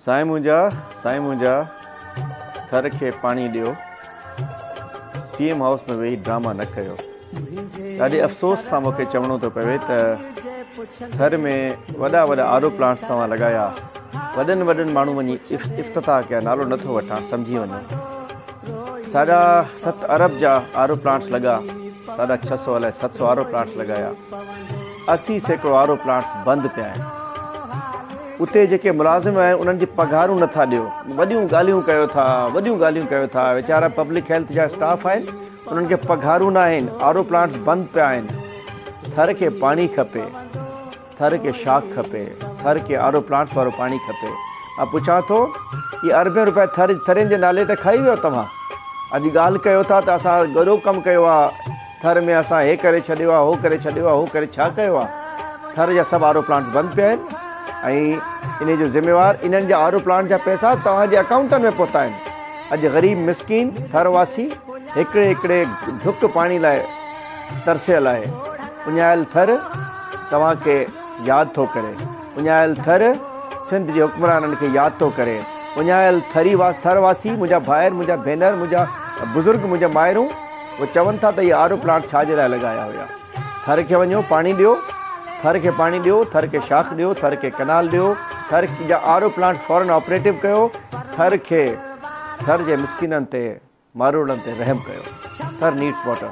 سائين منهنجا سائين منهنجا ٿر کي پاڻي ڏيو سي ايم هائوس ۾ ويهي ڊراما نه ڪيو ڏاڍي افسوس سان مونکي چوڻو ٿو پوي ته ٿر ۾ وڏا وڏا آر او پلانٽس توهان لڳايا وڏن وڏن ماڻهو وڃي افتتاح ڪيا نالو نٿو وٺان سمجهي وڃو ساڍا ست ارب جا آر او پلانٽس لڳا ساڍا ڇهه سو الائي ست سو آر او پلانٽس لڳايا 80% آر او پلانٽس بند پيا آهن. اتي جيڪي ملازم آهن انهن جي پگهارون نٿا ڏيو. وڏيون ڳالهيون ڪيو ٿا، وڏيون ڳالهيون ڪيو ٿا. ويچارا پبلڪ هيلٿ جا اسٽاف آهن انهن کي پگهارون ناهن، آر او پلانٽس بند پيا آهن. ٿر کي پاڻي کپي، ٿر کي شاخ کپي، ٿر کي آر او پلانٽس وارو پاڻي کپي. مان پڇان ٿو اهي اربين روپيا ٿر ٿرين جي نالي تي کائي ويو توهان. اڄ ڳالهه ڪيو ٿا ته اسان وڏو ڪم ڪيو آهي. ٿر ۾ اسان هي ڪري ڇڏيو آ هو ڪري ڇڏيو آ هو ڪري ڇا ڪيو آ ٿر جا سڀ آر او پلانٽس بند پيا آهن ۽ انهي جو ذميوار انهن جا آر او پلانٽ جا پئسا توهان جي اڪائونٽن ۾ پهتا آهن اڄ غريب مسڪين ٿر واسي هڪڙي هڪڙي ڍڪ پاڻي لاء ترسيل آهي اڃايل ٿر توهان کي ياد ٿو ڪري اڃايل ٿر سنڌ جي حڪمرانن کي ياد ٿو ڪري اڃايل ٿري ٿر واسي منهنجا ڀائر منهنجا ڀينر منهنجا بزرگ منهنجا مائرون هو چون ٿا ته اهي آر او پلانٽ ڇا جي لاء لڳايا هيا؟ ٿر کي وڃو پاڻي ڏيو، ٿر کي پاڻي ڏيو، ٿر کي شاخ ڏيو، ٿر کي ڪئنال ڏيو، ٿر جا آر او پلانٽ فورن آپريٽو ڪيو، ٿر کي ٿر جي مسڪينن تي ماروئڙن تي رحم ڪيو. Thar needs water.